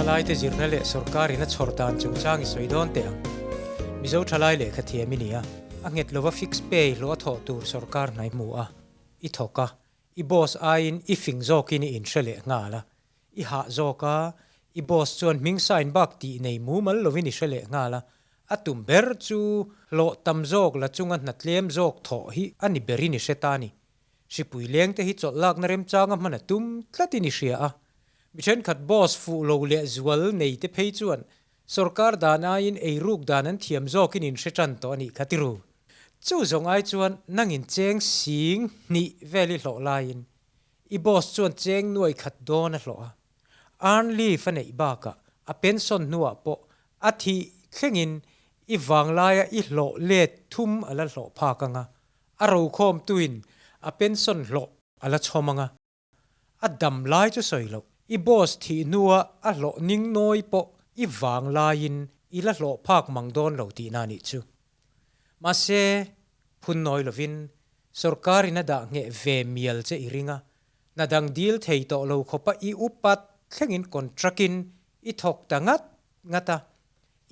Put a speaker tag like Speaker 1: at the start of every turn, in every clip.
Speaker 1: Thalaite zirna leh sorkarin a chhawr dan chungchang i sawi dawn teh ang. Mizo thalai lehkha thiam i ni a, a nghet lova fix pay hlawh a thawh tur sorkar hnai hmu a, i thawk a, i boss aiin i fing zawkin i inhre leh nghal a, i hah zawk a, i boss chuan hming sign bak tih nei mumal lovin i hre leh nghal a, a tum ber chu hlawh tam zawk la chunga hna tlem zawk thawh hi a ni berin i hre ta a ni. Hripui leng te hi chawlh lakna remchanga hman a tum tlatin i hria a, mi thenkhat boss fuh lo leh zual nei te phei chuan sorkar dan aiin eiruk dan an thiam zawkin in hre tan tawh a nih kha ti ru. Chu zawng ai chuan nangin cheng sing hnih vel i hlawh laiin i boss chuan cheng nuai khat dawn a hlawh a, earn leave a neih bakah a pension hnuah pawh a thih thlengin i vanglaia i hlawh let thum a la hlawh phak ang a, A rokhawmtuin a pension hlawh a la chhawm ang a, a dam lai chu sawi loh. I boss thih hnua a hlawh ning nawi pawh i vang laiin i la hlawh phak mang dawn lo tihna a nih chu. Mahse, phun nawi lovin sorkarin a dah ngheh ve mial che i ring a, hna dang dil thei tawh lo khawpa i upat thlengin contract-in i thawk ta ngat ngat a,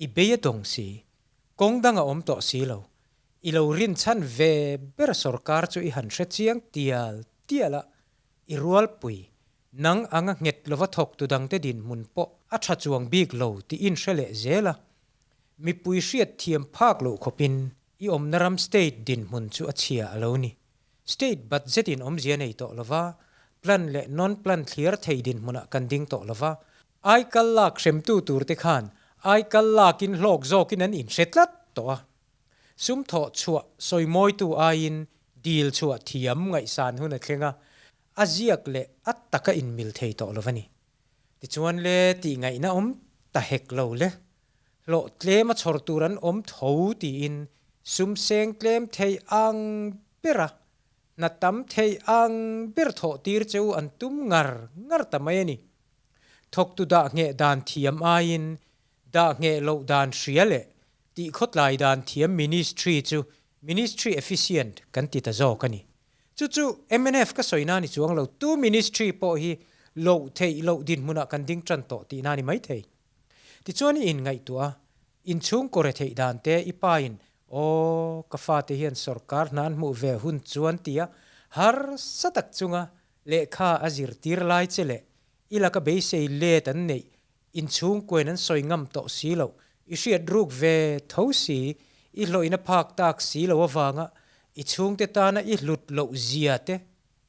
Speaker 1: i bei a dawng si. Kawng dang a awm tawh si lo. I lo rinchhan ve ber sorkar chu i han hre chiang tial tial a, i rualpui, nang anga nghet lova thawktu dangte dinhmun pawh a tha chuang bik lo tih in hre leh zel a, mipui hriat thiam phak loh khawpin i awmna ram state dinhmun chu a chhia a lo ni. State budget in awmzia nei tawh lova, plan leh non-plan thliar thei dinhmunah kan ding tawh lova, aikal lak hremtu turte khan aikal lakin hlawk zawkin an inhre tlat tawh a. Sum thawh chhuah sawimawitu aiin dil chhuah thiam ngaihsan hun a thleng a, a ziak leh a taka inmil thei tawh lo a ni. Tichuan le tih ngaihna awm ta hek lo le. Hlawh tlem a chhawr tur an awm tho tiin sum seng tlem thei ang ber a, hna tam thei ang ber thawh tir cheu an tum ngar ngar ta mai a ni. Thawktu dah ngheh dan thiam aiin dah ngheh loh dan hria leh Tih khawtlai dan thiam Ministry chu Ministry Efficient kan ti ta zawk a ni. Chu chu mnf ka sawi na ni chuang lo, tu Ministry pawh hi loh theih loh dinhmunah kan ding tan tawh tihna a ni maithei. Tichuan i inngaihtuah a, inchhungkaw retheih dan te i pa in aw ka fate hian sorkar hna an hmuh ve hun chuan tia harsa tak chunga lehkha a zirtir lai che leh i laka beisei let an neih Inchhungkuain an sawi ngam tawh si loh, i hriat ruk ve tho si, i hlawhina phak tak si lo avanga i chhungte tana i hlut loh zia te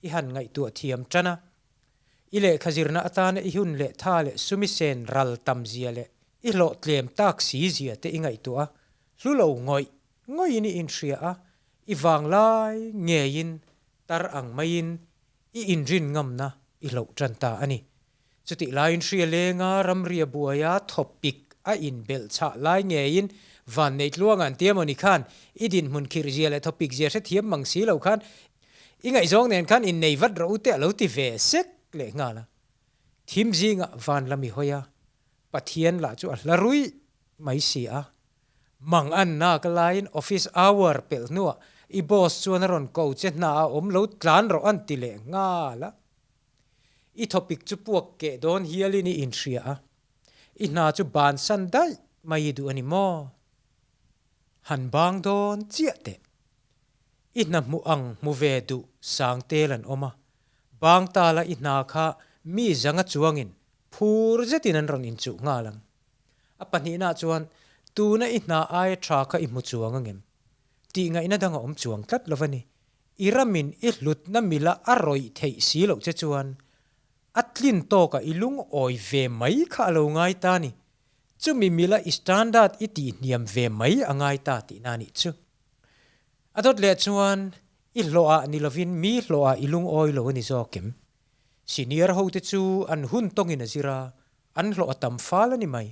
Speaker 1: i han ngaihtuah thiam tan a. I lehkha zirna atana i hun leh tha leh sumi sen ral tam zia leh i hlawh tlem tak si zia te i ngaihtuah a, hlu lo ngawih ngawihin i inhria a, i vanglai ngeiin tar ang maiin i inrin ngamna i hloh tan ta a ni. Chutih laiin hria lenga ramria buaia thawpik a inbelh chhah lai ngeiin Vanneih Tluanga an tia mawni khan i dinhmun khirh zia leh thawpik zia hrethiam mang si lo khan i ngaihzawng nen khan innei vat rawh u te a lo ti ve sek leh nghal a. Thim zingah van lam i hawi a, Pathian lah chu a hla ruih mai si a. Mang an nak laiin office hour pelh hnuah i boss chuan a rawn ko che hna a awm lo tlan rawh an ti leh nghal a. I thawpik chu puak keh dawn hialin i inhria a, i hna chu bansan daih mai i duh a ni maw? Han bang dawn chiah teh. I hna hmuh ang hmu ve duh sang tel an awm a, bang tala i hna kha mi zanga chuangin phur zetin an rawn inchuh nghal ang. A pahnihna chuan tuna i hna aia tha kha i hmu chuang angem? Tih ngaihna dang a awm chuang tlat lo va ni. I ramin i hlutna mila a rawih theih si loh che chuan a tlin tawkah i lungawi ve mai kha a lo ngai ta ni. Chumi mila i standard i tihhniam ve mai a ngai ta tihna a nih chu. A dawt leh chuan i hlawhah ni lovin mi hlawhah i lungawi lo a ni zawk em? Senior hote chu an hun tawngin a zir a, an hlawh a tam fal a ni mai.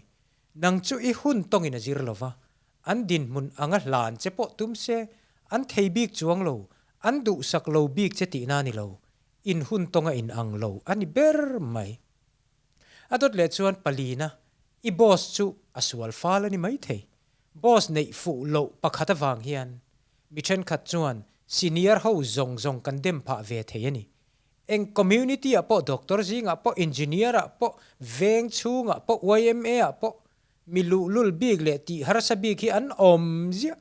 Speaker 1: Nang chu i hun tawngin a zir lo va, An dinhmun anga hlan che pawh tum se, an thei bik chuang lo, an duhsak lo bik che tihna a ni lo, in hun tawng a inang lo a ni ber mai. A dawt leh chuan Palina, i boss chu a sual fal a ni maithei. Boss neih fuh loh pakhat avang hian mi thenkhat chuan senior ho zawng zawng kan dem phah ve thei a ni. Eng community ah pawh doctor zingah pawh engineer ah pawh veng chhungah pawh yma ah pawh mi luhlul bik leh tih harsa bik hi an awm ziah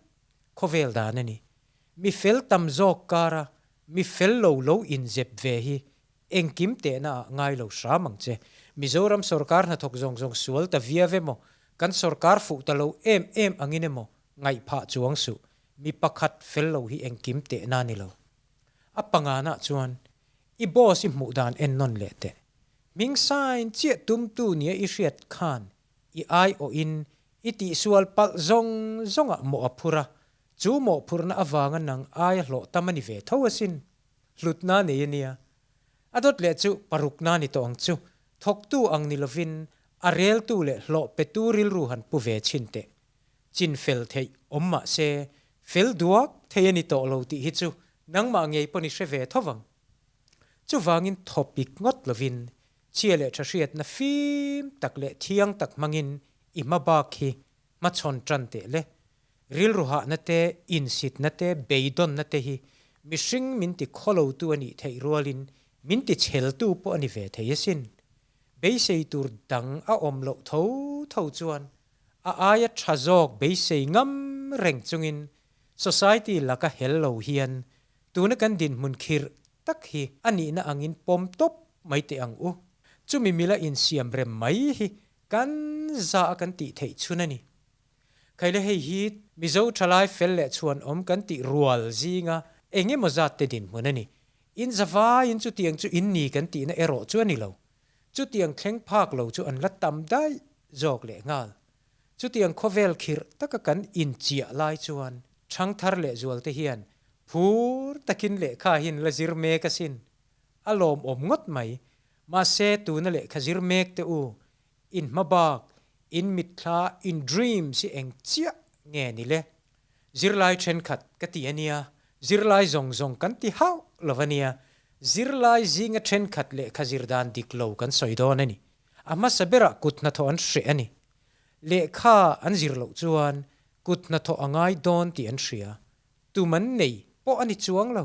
Speaker 1: khawvel dan a ni. Mi fel tam zawk kara mi fel lo lo inzep ve hi engkim tehna ah ngai lo hram ang che. Mizoram sorkar hnathawk zawng zawng sual ta viau emaw kan sorkar fuh ta lo em em angin emaw ngaihphah chuang suh. Mi pakhat fel lo hi engkim tehna a ni lo. A panganah chuan i boss i hmuh dan en nawn leh teh. Hming sign chiah tumtu nia i hriat khan i aiawhin i tihsual palh zawng zawngah mawh a phur a, chu mawhphurhna avanga nang aia hlawh tam a ni ve tho asin. Hlutna nei a nia. A dawt leh chu parukna ni tawh ang chu. Thawktu ang ni lovin a reltu leh hlawh petu rilru han pu ve chhin teh. Chin fel theih awm mah se, fel duak thei a ni tawh lo tih hi chu nangmah ngei pawn i hre ve tho vang. Chuvangin thawpik ngawt lovin chhia leh tha hriatna fim tak leh thiang tak hmangin i hma bak hi hmachhawn tan teh le. Rilru hahna te, insitna te, beidawnna te hi mihring min ti khawlotu a nih theih rualin min ti chheltu pawh a ni ve thei asin. Beisei tur dang a awm loh tho tho chuan a aia tha zawk beisei ngam reng chungin society laka hel lo hian tuna kan dinhmun khirh tak hi a nihna angin pawm tawp mai teh ang u. Chumi mila insiam rem mai hi kan za a kan tih theih chhun a ni. Khaile hei hi Mizo thalai fel leh chhuan awm kan tih rual zinga eng emaw zat te dinhmun a ni. In zavaiin chutiang chu in ni kan tihna erawh chu a ni lo. Chutiang thleng phak lo chu an la tam daih zawk leh nghal. Chutiang khawvel khirh taka kan inchiah lai chuan Thangthar leh Zualte hian phur takin lehkha hi an la zir mek asin. A lawmawm ngawt mai. Mahse tuna lehkha zir mek te u, in hma bak, in mitthla, in dreams hi eng chiah nge ni le? Zirlai thenkhat ka ti a nia, zirlai zawng zawng kan ti hauh lo a nia, zirlai zinga thenkhat lehkha zir dan dik lo kan sawi dawn a ni. A hmasa berah kut hnathawh an hreh a ni. Lehkha an zir loh chuan kut hnathawh a ngai dawn tih an hria. Tum an nei pawh a ni chuang lo.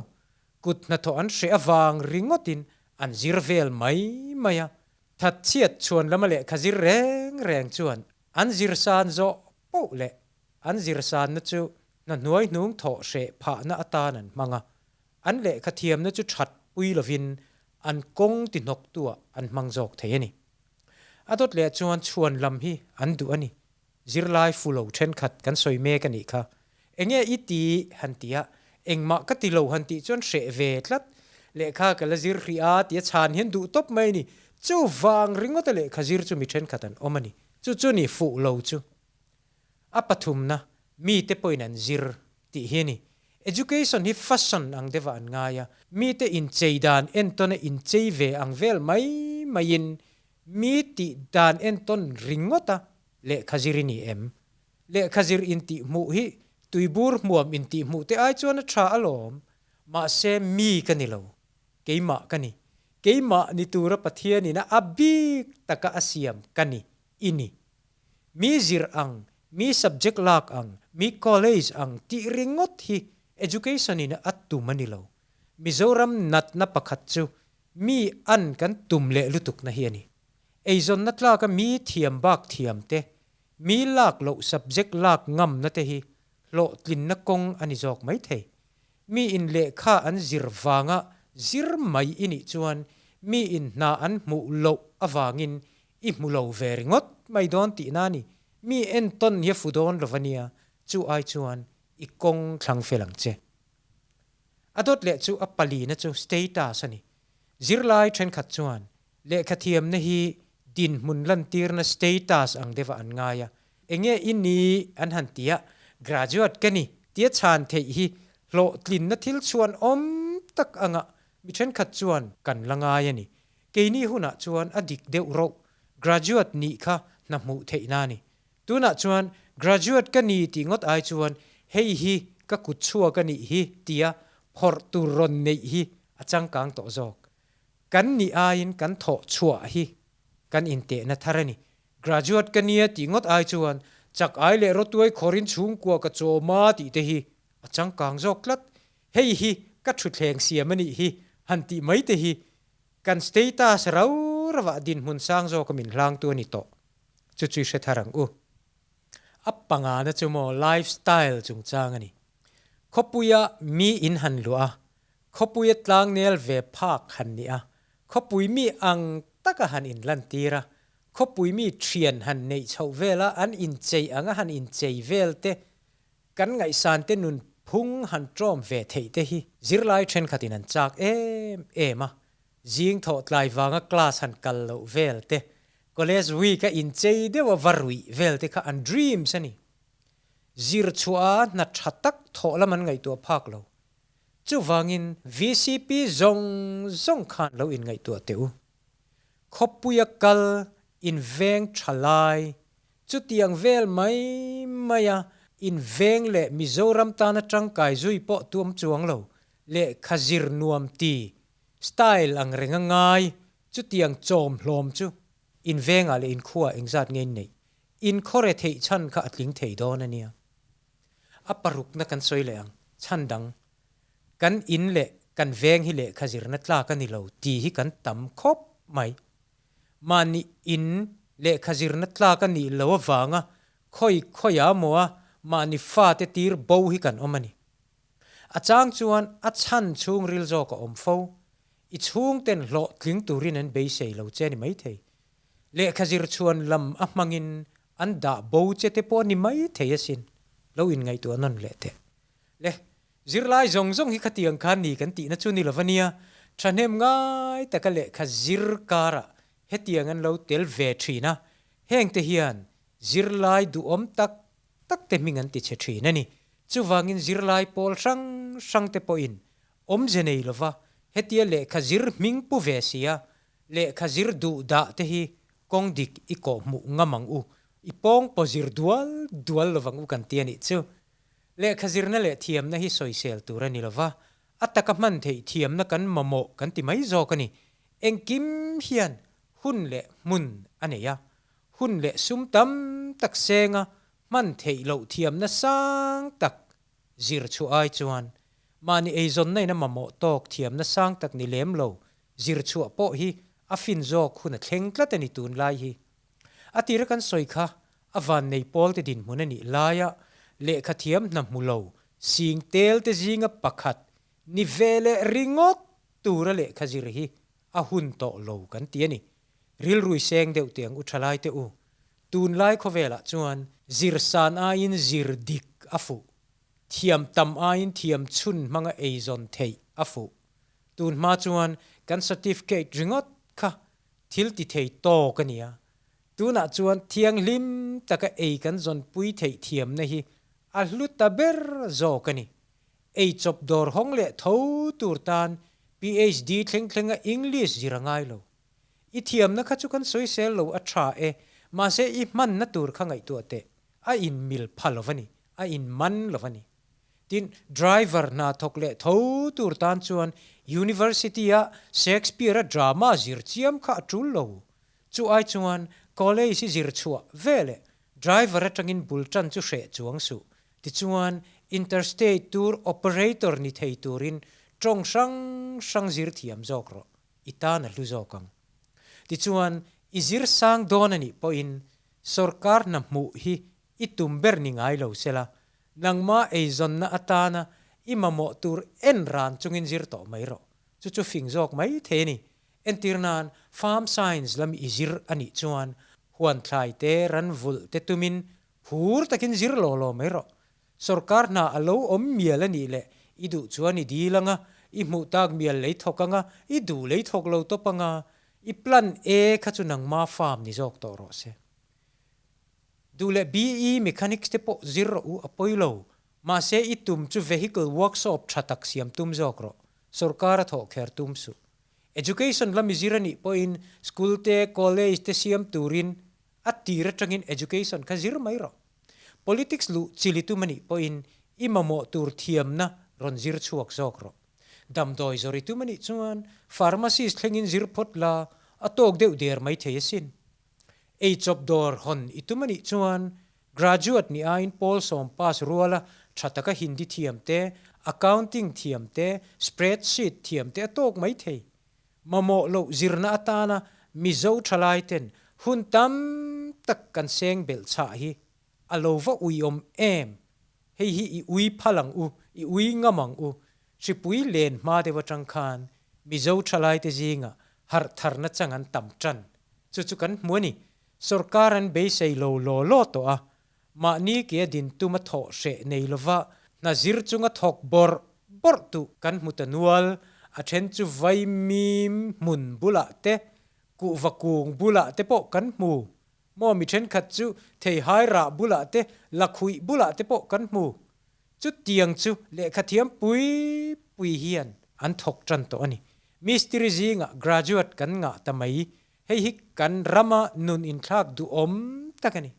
Speaker 1: Kut hnathawh an hreh avang ringawtin an zir vel mai mai a. Thatchhiat chhuan lama lehkha zir reng reng chuan an zir san zawh poh leh An zirsanna chu hna hnuai hnung thawh hreh phahna atan an hmang a, an lehkha thiamna chu that pui lovin an kawng ti hnawktuah an hmang zawk thei a ni. A dawt leh chuan chhuan lam hi an duh a ni. Zirlai fu lo thenkhat kan sawi mek a nih kha. Enge i ti han ti a, engmah ka ti lo han tih chuan hreh ve tlat. Lehkha ka la zir hrih a tia chhan hian duh tawp mai a ni. Chuvang ringawta lehkha zir chu mi thenkhat an awm a ni. Chu chu ni fuh lo chu. A pathumna, mite pawhin an zir tih hi a ni. Education hi fashion ang deuhah an ngai a, mite inchei dan entawna inchei ve ang vel mai maiin mi tih dan entawn ringawta lehkha zir i ni em? Lehkha zir intihhmuh hi tuibur hmuam intihhmuh te ai chuan a tha alawm. Mahse mi ka ni lo, keimah ka ni. Keimah ni tura Pathianin a bik taka a siam ka ni, i ni. Mi zir ang, mi subject lak ang, mi college ang tih ringawt hi education in a tum a ni lo. Mizoram natna pakhat chu mi an kan tum leh lutukna hi a ni. Eizawnna tlaka mi thiam bak thiam te, mi lak loh subject lak ngamna te hi hlawhtlinna kawng a ni zawk mai thei. Mi in lehkha an zir vanga zir mai i nih chuan mi in hna an hmuh loh avangin I hmu lo ve ringawt mai dawn tihna a ni. Mi entawn hi a fu dawn lo va nia, chu ai chuan i kawng thlang fel ang che. A dawt leh chu a palina chu status a ni. Zirlai thenkhat chuan lehkhathiamna hi dinhmun lantirna status ang deuhah an ngai a, enge i ni an han ti a, graduate ka ni tia chhan theih hi hlawhtlinna thil chhuan awm tak anga mi thenkhat chuan kan la ngai a ni. Keini hunah chuan a dik deuh roh, graduate nih kha hna hmuh theihna a ni. Tunah chuan graduate ka ni tih ngawt ai chuan hei hi ka kut chhuak a nih hi tia phawrh tur rawn neih hi a changkang tawh zawk. Kan nih aiin kan thawh chhuah hi kan intehna thar a ni. Graduate ka nia tih ngawt ai chuan chak ai leh rawtuai khawrin chhungkua ka chawm a tih te hi a changkang zawk tlat. Hei hi ka thutthleng siam a nih hi han tih mai te hi. Kan status rau rauah dinhmun sang zawka min hlangtu a ni tawh. Chu chu i hre thar ang u. A pangana chu maw lifestyle chungchang a ni. Khawpuia mi in han luah a, khawpuia tlangnel ve phak han ni a, khawpui mi ang taka han inlantir a, khawpui mi thian han neih chhoh vel a, an inchei anga han inchei vel te, kan ngaihsan te nun phung han ṭawm ve theih te hi zirlai thenkhatin an chak em em a, zing thawh tlai vanga class han kal loh vel te, college week a inchei deuh a va ruih vel te kha an dreams a ni. Zir chhuah a hna tha tak thawh lam an ngaihtuah phak lo. Chuvangin vcp zawng zawng khan lo inngaihtuah teh u. Khawpuia kal inveng tha lai, chutiang vel mai maia inveng leh Mizoram tana tangkai zui pawh tuam chuang lo lehkha zir nuam ti style ang reng a ngai chutiang chawm hlawm chu invengah leh inkhua engzat nge in neih Inkhawre theih chhan kha a tling thei dawn a nia. A parukna kan sawi leh ang, chhan dang, kan in leh kan veng hi lehkha zirna tlak a ni lo tih hi kan tam khawp mai. Mahni in lehkha zirna tlak a nih loh avanga khawi khawiah maw a mahni fate tir bo hi kan awm a ni. A chang chuan a chhan chhungril zawk a awm fo. I chhungten hlawhtling turin an beisei lo che a ni maithei. Lehkha zir chhuan lam a hmangin an dah bo che te pawh a ni mai thei asin, lo inngaihtuah nawn leh teh. Le, zirlai zawng zawng hi khatiang khan ni kan tihna chu ni lo va nia, thahnem ngai taka lehkha zir karah hetiang an lo tel ve thin a, hengte hian zirlai duhawm tak tak te hming an ti chhe thin a ni. Chuvangin zirlai pawl hrang hrang te pawhin awmze nei lova hetia lehkha zir hming pu ve sia Lehkha zir duh dah te hi kawng dik i kawh hmuh ngam ang u, i pawng paw zir dual dual lovang u kan ti a nih chu. Lehkha zirna leh thiamna hi sawisel tur a ni lova, a taka hman theih thiamna kan mamawh kan ti mai zawk a ni. Engkim hian hun leh hmun a nei a, hun leh sum tam tak senga hman theih loh thiamna sang tak zir chhuah ai chuan mahni eizawnna in a mamawh tawk thiamna sang tak ni lem lo Zir chhuah pawh hi a fin zawk hun a thleng tlat a ni tunlai hi. A tira kan sawi kha a vannei pawl te dinhmun a nih laia lehkha thiam hna hmu lo sing tel te zinga pakhat ni ve leh ringawt tura lehkha zir hi a hun tawh lo kan ti a ni. Rilrui seng deuh teh ang u thalai te u. Tunlai khawvelah chuan zir san aiin zir dik a fuh. Thiam tam aiin thiam chhun hmanga eizawn theih a fuh. Tun hma chuan kan certificate ringawt kha thil ti thei tawk a nia. Tunah chuan thianghlim taka ei kan zawnpui theih thiamna hi a hlu ta ber zawk a ni. Ei chawp dawr hawng leh tho tur tan PhD thleng thlenga English zir a ngai lo. I thiamna kha chu kan sawisel lo a tha e, mahse i hmanna tur kha ngaihtuah teh, a inmil pha lo va ni, a inman lo va ni. Tin, driver hna thawk leh tho tur tan chuan University-a Shakespeare-a drama zir chiam kha a tul lo. Chu ai chuan college i zir chhuah ve leh driver atangin bul tan chu hreh chuang suh. Tichuan, interstate tour operator ni thei turin tawng hrang hrang zir thiam zawk rawh, i tan a hlu zawk ang. Tichuan, i zir sang dawn a nih pawhin sawrkar hna hmuh hi i tum ber ni ngai lo sela, Nangmah eizawnna atana i mamawh tur en ran chungin zir tawh mai rawh. Chu chu fing zawk mai thei a ni. Entir nan, Farm Science lam i zir a nih chuan huan thlai te, ran vulh te tumin phur takin zir law law mai rawh. Sorkar hna a lo awm mial a nih leh i duh chuan i dil anga, i hmuh tak mial lei thawk anga, i duh lei thawk lo tawp anga, i plan A kha chu nangma farm ni zawk tawh rawh se. Duh leh BE Mechanics te pawh zir rawh u a pawi lo. Mahse i tum chu vehicle workshop tha tak siam tum zawk rawh. Sorkar a thawh kher tum suh. Education lami zir a nih pawhin school te, college te siam turin a tir atangin education kha zir mai rawh. Politics luh chili tum a nih pawhin i mamawh tur thiamna rawn zir chhuak zawk rawh. Damdawi zawri tum a nih chuan pharmacist thlengin zir phawt la a tawk deuh der mai thei asin. Ei chawp dawr hawn i tum a nih chuan graduate ni aiin pawl sawm pass ruala tha taka Hindi thiam te, accounting thiam te, spreadsheet thiam te a tawk mai thei. Mamawh loh zirna atana Mizo thalaiten hun tam tak kan seng belh chhah hi a lo va uiawm em? Hei hi i ui phal ang u, i ui ngam ang u. Hripui len hma deuh atang khan Mizo thalaite zingah harh tharna chang an tam tan. Chu chu kan hmu a ni. Sorkar an beisei lo law law tawh a, mahni ke a din tuma thawh hreh nei lova hna zir chunga thawk bawrh bawrh tuh kan hmu ta nual, a then chu vaimim hmun bulah te, kuhva kung bulah te pawh kan hmu. Maw mi thenkhat chu theihai rah bulah te, lakhuih bulah te pawh kan hmu. Chutiang chu lehkhathiam pui pui hian an thawk tan tawh a ni. Mistiri zingah graduate kan ngah ta mai. Hei hi kan rama nun inthlak duhawm tak a ni.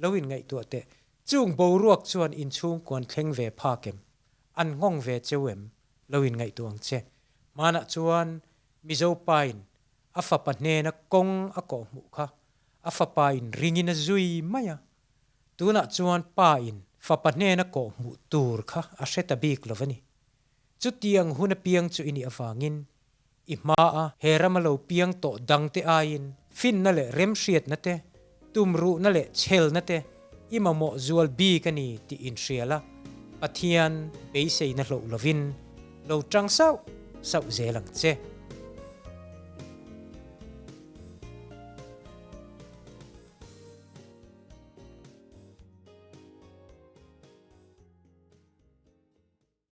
Speaker 1: Lo inngaihtuah teh. Chung boruak chuan inchhungkuan thleng ve phak em? An nghawng ve cheu em? Lo inngaihtuah ang che. Hmanah chuan Mizo pain a fapa hnena kawng a kawhhmuh kha a fapa in ringin a zui mai a. Tunah chuan pa in fapa hnena kawhhmuh tur kha a hre ta bik lo a ni. Chutiang hun apiang chu i nih avangin i hmaa he rama lo piang tawh dangte aiin finna leh remhriatna te, tumruhna leh chhelna te i mamawh zual bik a ni tih inhrial a, Pathian beiseina hloh lovin lo tang sauh sauh zel ang che.